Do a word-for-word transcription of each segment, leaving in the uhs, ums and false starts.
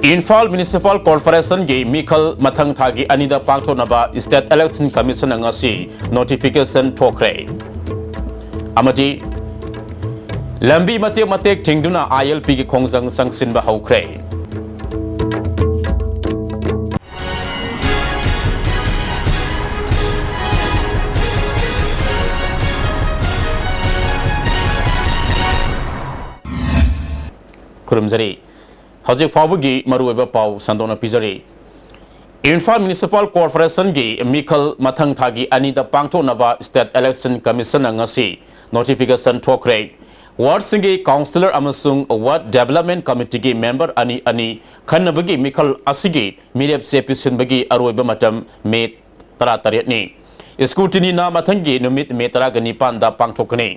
Imphal municipal ꯀꯣꯔꯄꯣꯔꯦꯁꯟꯒꯤ ꯃꯤꯈꯜ ꯃꯊꯪ ꯊꯥꯒꯤ ꯑꯅꯤꯗ ꯄꯥꯡꯊꯣꯛꯅꯕ ꯁ꯭ꯇꯦꯠ ꯏꯂꯦꯛꯁꯟ ꯀꯃꯤꯁꯟꯅ ꯉꯁꯤ ꯅꯣꯇꯤꯐꯤꯀꯦꯁꯟ ꯊꯣꯛꯈ꯭ꯔꯦ꯫ ꯑꯃꯗꯤ ꯂꯝꯕꯤ ꯃꯇꯦꯛ ꯃꯇꯦꯛ ꯊꯤꯡꯗꯨꯅ ꯑꯥꯏ ꯑꯦꯜ ꯄꯤꯒꯤ ꯈꯣꯡꯖꯪ ꯆꯪꯁꯤꯟꯕ ꯍꯧꯈ꯭ꯔꯦ꯫ ꯈꯨꯔꯨꯝꯖꯔꯤ꯫ ꯍꯧꯖꯤꯛ ꯐꯥꯎꯕꯒꯤ ꯃꯔꯨꯑꯣꯏꯕ ꯄꯥꯎ ꯁꯟꯗꯣꯛꯅ ꯄꯤꯖꯔꯤ꯫ ꯏꯝꯐꯥꯜ ꯃ꯭ꯌꯨꯅꯤꯁꯤꯄꯥꯜ ꯀꯣꯔꯄꯣꯔꯦꯁꯟꯒꯤ ꯃꯤꯈꯜ ꯃꯊꯪ ꯊꯥꯒꯤ ꯑꯅꯤꯗ ꯄꯥꯡꯊꯣꯛꯅꯕ ꯁ꯭ꯇꯦꯠ ꯏꯂꯦꯛꯁꯟ ꯀꯃꯤꯁꯟꯅ ꯉꯁꯤ ꯅꯣꯇꯤꯐꯤꯀꯦꯁꯟ ꯊꯣꯛꯈ꯭ꯔꯦ꯫ ꯋꯥꯔꯗꯁꯤꯡꯒꯤ ꯀꯥꯎꯟꯁꯤꯂꯔ ꯑꯃꯁꯨꯡ ꯋꯥꯔꯗ ꯗꯦꯕꯂꯞꯃꯦꯟ ꯀꯃꯤꯇꯤꯒꯤ ꯃꯦꯝꯕꯔ ꯑꯅꯤ ꯑꯅꯤ ꯈꯟꯅꯕꯒꯤ ꯃꯤꯈꯜ ꯑꯁꯤꯒꯤ ꯃꯤꯔꯦꯞ ꯆꯦ ꯄꯤꯁꯤꯟꯕꯒꯤ ꯑꯔꯣꯏꯕ ꯃꯇꯝ ꯃꯦ ꯇꯔꯥꯇꯔꯦꯠꯅꯤ꯫ ꯁ꯭ꯀ꯭ꯔꯨꯇꯤꯅꯤꯅ ꯃꯊꯪꯒꯤ ꯅꯨꯃꯤꯠ ꯃꯦ ꯇꯔꯥꯒ ꯅꯤꯄꯥꯟꯗ ꯄꯥꯡꯊꯣꯛꯀꯅꯤ꯫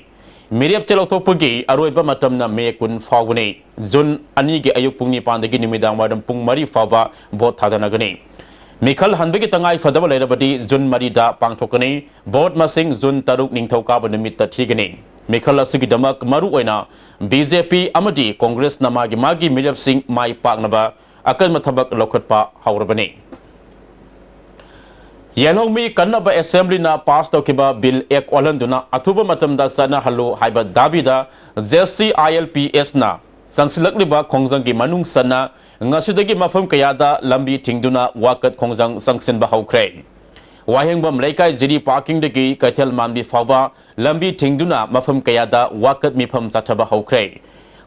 ꯃꯤꯔꯦꯞ ꯆꯦ ꯂꯧꯊꯣꯛꯄꯒꯤ ꯑꯔꯣꯏꯕ ꯃꯇꯝꯅ ꯃꯦ ꯀꯨꯟ ꯐꯥꯎꯕꯅꯤ꯫ ꯖꯨꯟ ꯑꯅꯤꯒꯤ ꯑꯌꯨꯛ ꯄꯨꯡ ꯅꯤꯄꯥꯟꯗꯒꯤ ꯅꯨꯃꯤꯗꯥꯡ ꯋꯥꯏꯔꯝ ꯄꯨꯡ ꯃꯔꯤ ꯐꯥꯎꯕ ꯚꯣꯠ ꯊꯥꯗꯅꯒꯅꯤ꯫ ꯃꯤꯈꯜ ꯍꯟꯕꯒꯤ ꯇꯉꯥꯏ ꯐꯗꯕ ꯂꯩꯔꯕꯗꯤ ꯖꯨꯟ ꯃꯔꯤꯗ ꯄꯥꯡꯊꯣꯛꯀꯅꯤ꯫ ꯚꯣꯠ ꯃꯁꯤꯡ ꯖꯨꯟ ꯇꯔꯨꯛ ꯅꯤꯡꯊꯧꯀꯥꯕ ꯅꯨꯃꯤꯠꯇ ꯊꯤꯒꯅꯤ꯫ ꯃꯤꯈꯜ ꯑꯁꯤꯒꯤꯗꯃꯛ ꯃꯔꯨꯑꯣꯏꯅ ꯕꯤ ꯖꯦ ꯄꯤ ꯑꯃꯗꯤ ꯀꯣꯡꯒ꯭ꯔꯦꯁꯅ ꯃꯥꯒꯤ ꯃꯥꯒꯤ ꯃꯤꯔꯦꯞꯁꯤꯡ ꯃꯥꯏ ꯄꯥꯛꯅꯕ ꯑꯀꯟꯕ ꯊꯕꯛ ꯂꯧꯈꯠꯄ ꯍꯧꯔꯕꯅꯤ꯫ ꯌꯦꯜꯍꯧꯃꯤ ꯀꯟꯅꯕ ꯑꯦꯁꯦꯝꯕ꯭ꯂꯤꯅ ꯄꯥꯁ ꯇꯧꯈꯤꯕ ꯕꯤꯜ ꯑꯦꯛ ꯑꯣꯜꯍꯟꯗꯨꯅ ꯑꯊꯨꯕ ꯃꯇꯝꯗ ꯆꯠꯅꯍꯜꯂꯨ ꯍꯥꯏꯕ ꯗꯥꯕꯤꯗ J C I L P ꯑꯦꯁꯅ ꯆꯪꯁꯤꯜꯂꯛꯂꯤꯕ ꯈꯣꯡꯖꯪꯒꯤ ꯃꯅꯨꯡ ꯆꯟꯅ ꯉꯁꯤꯗꯒꯤ ꯃꯐꯝ ꯀꯌꯥꯗ ꯂꯝꯕꯤ ꯊꯤꯡꯗꯨꯅ ꯋꯥꯀꯠ ꯈꯣꯡꯖꯪ ꯆꯪꯁꯤꯟꯕ ꯍꯧꯈ꯭ꯔꯦ꯫ ꯋꯥꯍꯦꯡꯕꯝ ꯂꯩꯀꯥꯏ ꯖꯤꯔꯤ ꯄꯥꯔꯀꯤꯡꯗꯒꯤ ꯀꯩꯊꯦꯜ ꯃꯥꯟꯕꯤ ꯐꯥꯎꯕ ꯂꯝꯕꯤ ꯊꯤꯡꯗꯨꯅ ꯃꯐꯝ ꯀꯌꯥꯗ ꯋꯥꯀꯠ ꯃꯤꯐꯝ ꯆꯠꯊꯕ ꯍꯧꯈ꯭ꯔꯦ꯫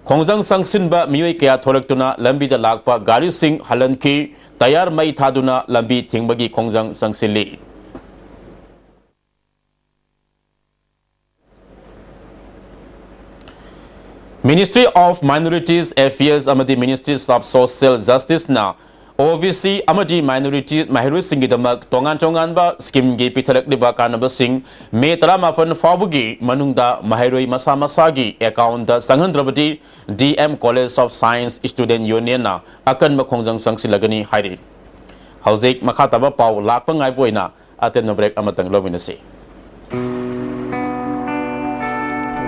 ꯈꯣꯡꯖꯪ ꯆꯪꯁꯤꯟꯕ ꯃꯤꯑꯣꯏ ꯀꯌꯥ ꯊꯣꯔꯛꯇꯨꯅ ꯂꯝꯕꯤꯗ ꯂꯥꯛꯄ ꯒꯥꯔꯤꯁꯤꯡ ꯍꯜꯍꯟꯈꯤ꯫ ꯇꯌꯥꯔ ꯃꯩ ꯊꯥꯗꯨꯅ ꯂꯝꯕꯤ ꯊꯤꯡꯕꯒꯤ ꯈꯣꯡꯖꯪ ꯆꯪꯁꯤꯜꯂꯤ꯫ Ministry of Minorities Affairs ꯑꯃꯗꯤ Ministries of Social Justiceꯅ ꯑꯣ ꯕꯤ ꯁꯤ ꯑꯃꯗꯤ ꯃꯥꯏꯅꯣꯔꯤꯇꯤ ꯃꯍꯩꯔꯣꯏꯁꯤꯡꯒꯤꯗꯃꯛ ꯇꯣꯉꯥꯟ ꯇꯣꯉꯥꯟꯕ ꯁ꯭ꯀꯤꯝꯒꯤ ꯄꯤꯊꯔꯛꯂꯤꯕ ꯀꯥꯟꯅꯕꯁꯤꯡ ꯃꯦ ꯇꯔꯥꯃꯥꯄꯟ ꯐꯥꯎꯕꯒꯤ ꯃꯅꯨꯡꯗ ꯃꯍꯩꯔꯣꯏ ꯃꯁꯥ ꯃꯁꯥꯒꯤ ꯑꯦꯀꯥꯎꯟꯗ ꯆꯪꯍꯟꯗ꯭ꯔꯕꯗꯤ D M College of Science Student Unionꯅ ꯑꯀꯟꯕ ꯈꯣꯡꯖꯪ ꯆꯪꯁꯤꯜꯂꯒꯅꯤ ꯍꯥꯏꯔꯤ꯫ ꯍꯧꯖꯤꯛ ꯃꯈꯥ ꯇꯥꯕ ꯄꯥꯎ ꯂꯥꯛꯄ ꯉꯥꯏꯕ ꯑꯣꯏꯅ ꯑꯇꯦꯟꯕ ꯕ꯭ꯔꯦꯛ ꯑꯃꯇꯪ ꯂꯧꯃꯤꯟꯅꯁꯤ꯫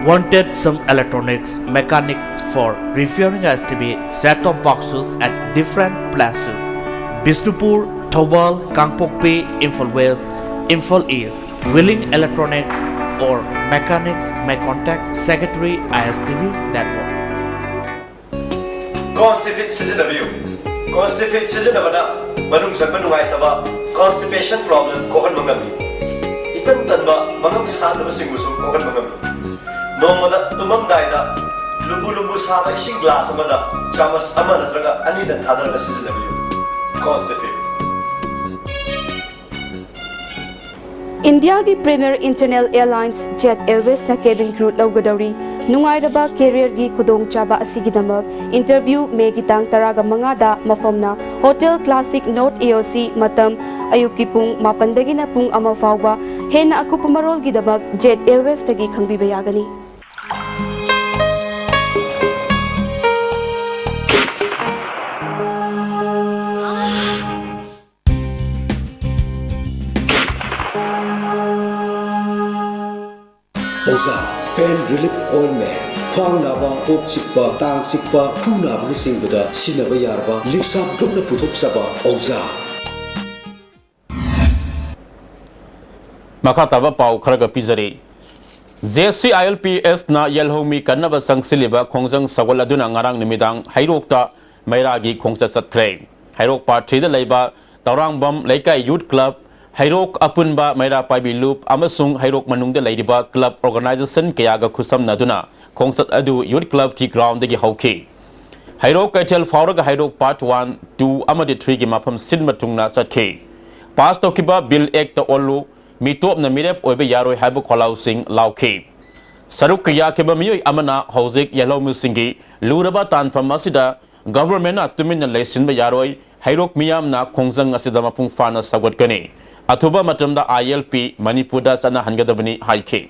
Wanted some electronics mechanics for repairing S T V set-top boxes at different places: Bishnupur, Thoubal, Kangpokpi, Imphal West, Imphal East. Willing electronics or mechanics may contact Secretary I S T V Network. Constipate ꯁꯤꯖꯤꯟꯅꯕꯤꯌꯨ꯫ Constipate ꯁꯤꯖꯤꯟꯅꯕꯅ ꯃꯅꯨꯡ ꯆꯪꯕ ꯅꯨꯡꯉꯥꯏꯇꯕ, constipation problem ꯀꯣꯛꯍꯟꯕ ꯉꯝꯃꯤ꯫ ꯏꯇꯟ ꯇꯟꯕ, ꯃꯉꯝ ꯁꯥꯟꯗꯕꯁꯤꯡꯕꯨꯁꯨ ꯀꯣꯛꯍꯟꯕ ꯉꯝꯃꯤ꯫ ꯅꯣꯡꯃꯗ ꯇꯨꯝꯃꯝꯗꯥꯏꯗ ꯂꯨꯝꯕꯨ ꯂꯨꯝꯕꯨ ꯁꯥꯕ ꯏꯁꯤꯡ glass ꯑꯃꯗ ꯆꯥꯃꯁ ꯑꯃ ꯅꯠꯇ꯭ꯔꯒ ꯑꯅꯤꯗꯪ ꯊꯥꯗꯔꯒ ꯁꯤꯖꯤꯟꯅꯕꯤꯌꯨ꯫ Constipate꯫ ꯏꯟꯗꯤꯌꯥꯒꯤ Premier Internal Airlines Jet Airwaysꯅ cabin crew ꯂꯧꯒꯗꯧꯔꯤ꯫ ꯅꯨꯡꯉꯥꯏꯔꯕ careerꯒꯤ ꯈꯨꯗꯣꯡꯆꯥꯕ ꯑꯁꯤꯒꯤꯗꯃꯛ interview Mayꯒꯤ ꯇꯥꯡ ꯇꯔꯥꯒ ꯃꯉꯥꯗ, ꯃꯐꯝꯅ Hotel Classic North A O C, ꯃꯇꯝ ꯑꯌꯨꯛꯀꯤ ꯄꯨꯡ ꯃꯥꯄꯟꯗꯒꯤꯅ ꯄꯨꯡ ꯑꯃ ꯐꯥꯎꯕ꯫ ꯍꯦꯟꯅ ꯑꯀꯨꯞꯄ ꯃꯔꯣꯜꯒꯤꯗꯃꯛ Jet Airwaysꯇꯒꯤ ꯈꯪꯕꯤꯕ ꯌꯥꯒꯅꯤ꯫ ꯑꯣꯖꯥ, Pain Relief Ointment, ꯈ꯭ꯋꯥꯡ ꯅꯥꯕ, ꯀꯣꯛ ꯆꯤꯛꯄ, ꯇꯥꯡ ꯆꯤꯛꯄ, ꯈꯨ ꯅꯥꯕꯅꯆꯤꯡꯕꯗ ꯁꯤꯖꯤꯟꯅꯕ ꯌꯥꯔꯕ Lipsap Groupꯅ ꯄꯨꯊꯣꯛꯆꯕ ꯑꯣꯖꯥ꯫ ꯃꯈꯥ ꯇꯥꯕ ꯄꯥꯎ ꯈꯔꯒ ꯄꯤꯖꯔꯤ꯫ JCILPSꯅ ꯌꯦꯜꯍꯧꯃꯤ ꯀꯟꯅꯕ ꯆꯪꯁꯤꯜꯂꯤꯕ ꯈꯣꯡꯖꯪ ꯁꯧꯒꯠ ꯑꯗꯨꯅ ꯉꯔꯥꯡ ꯅꯨꯃꯤꯗꯥꯡ ꯍꯩꯔꯣꯛꯇ ꯃꯩꯔꯥꯒꯤ ꯈꯣꯡꯆꯠ ꯆꯠꯈ꯭ꯔꯦ꯫ ꯍꯩꯔꯣꯛ Part Threeꯗ ꯂꯩꯕ ꯇꯧꯔꯥꯡꯕꯝ ꯂꯩꯀꯥꯏ Youth Club, ꯍꯩꯔꯣꯛ ꯑꯄꯨꯟꯕ, ꯃꯩꯔꯥ ꯄꯥꯏꯕꯤ ꯂꯨꯞ ꯑꯃꯁꯨꯡ ꯍꯩꯔꯣꯛ ꯃꯅꯨꯡꯗ ꯂꯩꯔꯤꯕ club organization ꯀꯌꯥꯒ ꯈꯨꯠꯁꯝꯅꯗꯨꯅ ꯈꯣꯡꯆꯠ ꯑꯗꯨ Youth Clubꯀꯤ groundꯗꯒꯤ ꯍꯧꯈꯤ꯫ ꯍꯩꯔꯣꯛ ꯀꯩꯊꯦꯜ ꯐꯥꯎꯔꯒ ꯍꯩꯔꯣꯛ Part One, Two ꯑꯃꯗꯤ Threeꯒꯤ ꯃꯐꯝ ꯁꯤꯟꯕ ꯊꯨꯡꯅ ꯆꯠꯈꯤ꯫ Pass ꯇꯧꯈꯤꯕ Bill Actꯇ ꯑꯣꯜꯂꯨ, ꯃꯤꯇꯣꯞꯅ ꯃꯤꯔꯦꯞ ꯑꯣꯏꯕ ꯌꯥꯔꯣꯏ ꯍꯥꯏꯕ ꯈꯣꯜꯂꯥꯎꯁꯤꯡ ꯂꯥꯎꯈꯤ꯫ ꯁꯔꯨꯛ ꯌꯥꯈꯤꯕ ꯃꯤꯑꯣꯏ ꯑꯃꯅ ꯍꯧꯖꯤꯛ ꯌꯦꯜꯍꯧꯃꯤꯁꯤꯡꯒꯤ ꯂꯨꯔꯕ ꯇꯥꯟꯐꯝ ꯑꯁꯤꯗ governmentꯅ ꯇꯨꯃꯤꯟꯅ ꯂꯩꯁꯤꯟꯕ ꯌꯥꯔꯣꯏ, ꯍꯩꯔꯣꯛ ꯃꯤꯌꯥꯝꯅ ꯈꯣꯡꯖꯪ ꯑꯁꯤꯗ ꯃꯄꯨꯡ ꯐꯥꯅ ꯁꯧꯒꯠꯀꯅꯤ꯫ ꯑꯊꯨꯕ ꯃꯇꯝꯗ ILP ꯃꯅꯤꯄꯨꯔꯗ ꯆꯠꯅꯍꯟꯒꯗꯕꯅꯤ ꯍꯥꯏꯈꯤ꯫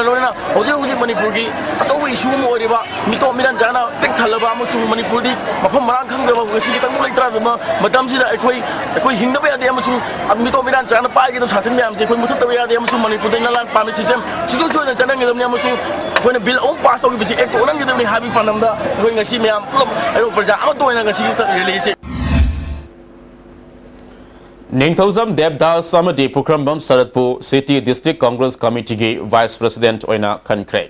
ꯂꯣꯏꯅꯅ ꯍꯧꯖꯤꯛ ꯍꯧꯖꯤꯛ ꯃꯅꯤꯄꯨꯔꯒꯤ ꯑꯆꯧꯕ issue ꯑꯃ ꯑꯣꯏꯔꯤꯕ ꯃꯤꯇꯣꯞ ꯃꯤꯔꯥꯟ ꯆꯥꯅ ꯄꯤꯛ ꯊꯜꯂꯕ ꯑꯃꯁꯨꯡ ꯃꯅꯤꯄꯨꯔꯗꯤ ꯃꯐꯝ ꯃꯔꯥꯡ ꯈꯪꯗ꯭ꯔꯕ, ꯉꯁꯤ ꯈꯤꯇꯪꯕꯨ ꯂꯩꯇ꯭ꯔꯗꯕ ꯃꯇꯝꯁꯤꯗ ꯑꯩꯈꯣꯏ, ꯑꯩꯈꯣꯏ ꯍꯤꯡꯗꯕ ꯌꯥꯗꯦ ꯑꯃꯁꯨꯡ ꯃꯤꯇꯣꯞ ꯃꯤꯔꯥꯟ ꯆꯥꯅ ꯄꯥꯏꯒꯗꯕ ꯁꯥꯁꯟ ꯃꯌꯥꯝꯁꯦ ꯑꯩꯈꯣꯏ ꯃꯨꯊꯠꯇꯕ ꯌꯥꯗꯦ ꯑꯃꯁꯨꯡ ꯃꯅꯤꯄꯨꯔꯗ ꯅꯂꯥꯟ ꯄꯥꯝꯃꯤ system ꯁꯨꯡꯁꯣꯏ ꯁꯣꯏꯗꯅ ꯆꯠꯅꯍꯟꯒꯗꯕꯅꯤ ꯑꯃꯁꯨꯡ ꯑꯩꯈꯣꯏꯅ ꯕꯤꯜ ꯑꯍꯨꯝ ꯄꯥꯁ ꯇꯧꯈꯤꯕꯁꯤ ꯑꯦꯛ ꯇꯧꯅꯈꯤꯗꯕꯅꯤ ꯍꯥꯏꯕꯒꯤ ꯄꯥꯟꯗꯝꯗ ꯑꯩꯈꯣꯏ ꯉꯁꯤ ꯃꯌꯥꯝ ꯄꯨꯂꯞ ꯑꯩꯈꯣꯏ ꯄ꯭ꯔꯖꯥ ꯑꯃꯠꯇ ꯑꯣꯏꯅ ꯉꯁꯤ ꯔꯦꯂꯤꯁꯤ ꯅꯤꯡꯊꯧꯖꯝ ꯗꯦꯕꯗꯥꯁ ꯑꯃꯗꯤ ꯄꯨꯈ꯭ꯔꯝꯕꯝ ꯁꯔꯠꯄꯨ City District Congress Committeeꯒꯤ Vice President ꯑꯣꯏꯅ ꯈꯟꯈ꯭ꯔꯦ꯫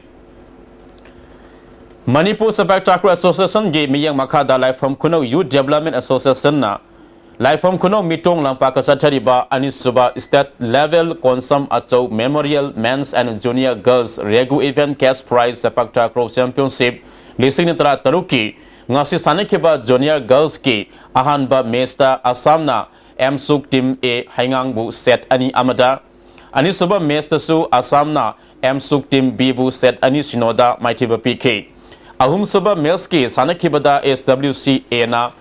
ꯃꯅꯤꯄꯨꯔ ꯁꯦꯄꯥꯛ ꯇꯥꯀ꯭ꯔꯨ ꯑꯦꯁꯣꯁꯤꯌꯦꯁꯟꯒꯤ ꯃꯤꯠꯌꯦꯡ ꯃꯈꯥꯗ ꯂꯥꯏꯐꯝ ꯈꯨꯅꯧ Youth Development Associationꯅ ꯂꯥꯏꯐꯝ ꯈꯨꯅꯧ ꯃꯤꯇꯣꯡ ꯂꯝꯄꯥꯛꯇ ꯆꯠꯊꯔꯤꯕ ꯑꯅꯤꯁꯨꯕ State Level ꯀꯣꯟꯁꯝ ꯑꯆꯧ Memorial Men's and Junior Girls Regu Event Cash Prize ꯁꯦꯄꯥꯛ ꯇꯥꯀ꯭ꯔꯨ Championship ꯂꯤꯁꯤꯡ ꯇꯔꯥ ꯇꯔꯨꯛꯀꯤ ꯉꯁꯤ ꯁꯥꯟꯅꯈꯤꯕ Junior Girlsꯀꯤ ꯑꯍꯥꯟꯕ ꯃꯦꯆꯇ ꯑꯁꯥꯝꯅ ꯑꯦꯝꯁꯨꯛ Team A ꯍꯩꯉꯥꯡꯕꯨ set ꯑꯅꯤ ꯑꯃꯗ, ꯑꯅꯤꯁꯨꯕ ꯃꯦꯆꯇꯁꯨ ꯑꯁꯥꯝꯅ ꯑꯦꯝꯁꯨꯛ Team Bꯕꯨ set ꯑꯅꯤ ꯁꯤꯅꯣꯗ ꯃꯥꯏꯊꯤꯕ ꯄꯤꯈꯤ꯫ ꯑꯍꯨꯝꯁꯨꯕ ꯃꯦꯆꯀꯤ ꯁꯥꯟꯅꯈꯤꯕꯗ SWCAꯅ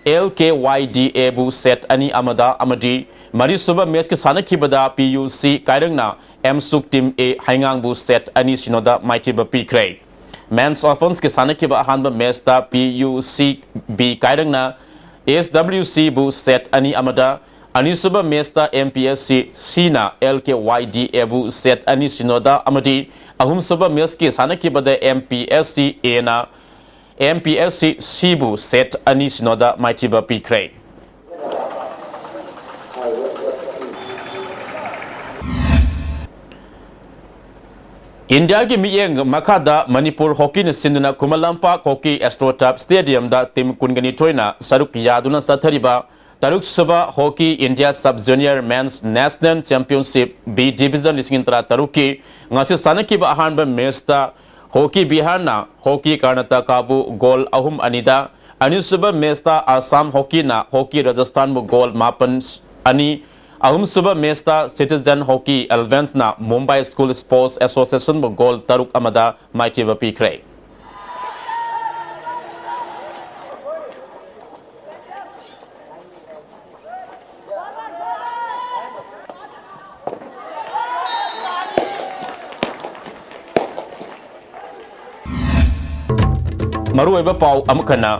LKYDAꯕꯨ set ꯑꯅꯤ ꯑꯃꯗ ꯑꯃꯗꯤ ꯃꯔꯤꯁꯨꯕ ꯃꯦꯆꯀꯤ ꯁꯥꯟꯅꯈꯤꯕꯗ PUC ꯀꯥꯏꯔꯪꯅ ꯑꯦꯝꯁꯨꯛ Team A ꯍꯩꯉꯥꯡꯕꯨ set ꯑꯅꯤ ꯁꯤꯅꯣꯗ ꯃꯥꯏꯊꯤꯕ ꯄꯤꯈ꯭ꯔꯦ꯫ Men's Opensꯀꯤ ꯁꯥꯟꯅꯈꯤꯕ ꯑꯍꯥꯟꯕ ꯃꯦꯆꯇ PUC B ꯀꯥꯏꯔꯪꯅ SWCꯕꯨ set ꯑꯅꯤ ꯑꯃꯗ, ꯑꯅꯤꯁꯨꯕ ꯃꯦꯆꯇ MPSC Cꯅ LKYDAꯕꯨ set ꯑꯅꯤ ꯁꯤꯅꯣꯗ ꯑꯃꯗꯤ ꯑꯍꯨꯝꯁꯨꯕ ꯃꯦꯆꯀꯤ ꯁꯥꯟꯅꯈꯤꯕꯗ MPSC Aꯅ MPSC Cꯕꯨ set ꯑꯅꯤ ꯁꯤꯅꯣꯗ ꯃꯥꯏꯊꯤꯕ ꯄꯤꯈ꯭ꯔꯦ꯫ ꯏꯟꯗꯤꯌꯥꯒꯤ ꯃꯤꯠꯌꯦꯡ ꯃꯈꯥꯗ ꯃꯅꯤꯄꯨꯔ ꯍꯣꯀꯤꯅ ꯁꯤꯟꯗꯨꯅ ꯈꯨꯃꯟ ꯂꯝꯄꯥꯛ ꯍꯣꯀꯤ ꯑꯦꯁꯇ꯭ꯔꯣꯇꯔꯐ ꯁ꯭ꯇꯦꯗꯤꯌꯝꯗ ꯇꯤꯝ ꯀꯨꯟꯒ ꯅꯤꯊꯣꯏꯅ ꯁꯔꯨꯛ ꯌꯥꯗꯨꯅ ꯆꯠꯊꯔꯤꯕ ꯇꯔꯨꯛꯁꯨꯕ hockey India Sub Junior Men's National Championship B Division ꯂꯤꯁꯤꯡ ꯇꯔꯥ ꯇꯔꯨꯛꯀꯤ ꯉꯁꯤ ꯁꯥꯟꯅꯈꯤꯕ ꯑꯍꯥꯟꯕ ꯃꯦꯆꯇ ꯍꯣꯀꯤ ꯕꯤꯍꯥꯔꯅ ꯍꯣꯀꯤ ꯀꯔꯅꯥꯇꯀꯥꯕꯨ ꯒꯣꯜ ꯑꯍꯨꯝ ꯑꯅꯤꯗ, ꯑꯅꯤꯁꯨꯕ ꯃꯦꯆꯇ ꯑꯁꯥꯝ ꯍꯣꯀꯤꯅ ꯍꯣꯀꯤ ꯔꯥꯖꯁꯊꯥꯟꯕꯨ ꯒꯣꯜ ꯃꯥꯄꯟ ꯑꯅꯤ, ꯑꯍꯨꯝꯁꯨꯕ ꯃꯦꯆꯇ Citizen Hockey Allianceꯅ ꯃꯨꯝꯕꯥꯏ School Sports Associationꯕꯨ ꯒꯣꯜ ꯇꯔꯨꯛ ꯑꯃꯗ ꯃꯥꯏꯊꯤꯕ ꯄꯤꯈ꯭ꯔꯦ꯫ ꯃꯔꯨꯑꯣꯏꯕ ꯄꯥꯎ ꯑꯃꯈꯛꯅ,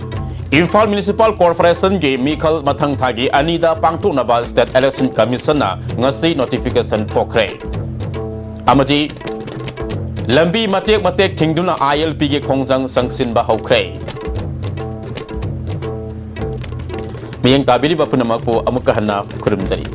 ꯏꯝꯐꯥꯜ Municipal Corporationꯒꯤ ꯃꯤꯈꯜ ꯃꯊꯪ ꯊꯥꯒꯤ ꯑꯅꯤꯗ ꯄꯥꯡꯊꯣꯛꯅꯕ State Election Commissionꯅ ꯉꯁꯤ notification ꯊꯣꯛꯈ꯭ꯔꯦ꯫ ꯑꯃꯗꯤ ꯂꯝꯕꯤ ꯃꯇꯦꯛ ꯃꯇꯦꯛ ꯊꯤꯡꯗꯨꯅ ꯑꯥꯏ ꯑꯦꯜ ꯄꯤꯒꯤ ꯈꯣꯡꯖꯪ ꯆꯪꯁꯤꯟꯕ ꯍꯧꯈ꯭ꯔꯦ꯫ ꯃꯤꯠꯌꯦꯡ ꯇꯥꯕꯤꯔꯤꯕ ꯄꯨꯝꯅꯃꯛꯄꯨ ꯑꯃꯨꯛꯀ ꯍꯟꯅ ꯈꯨꯔꯨꯝꯖꯔꯤ꯫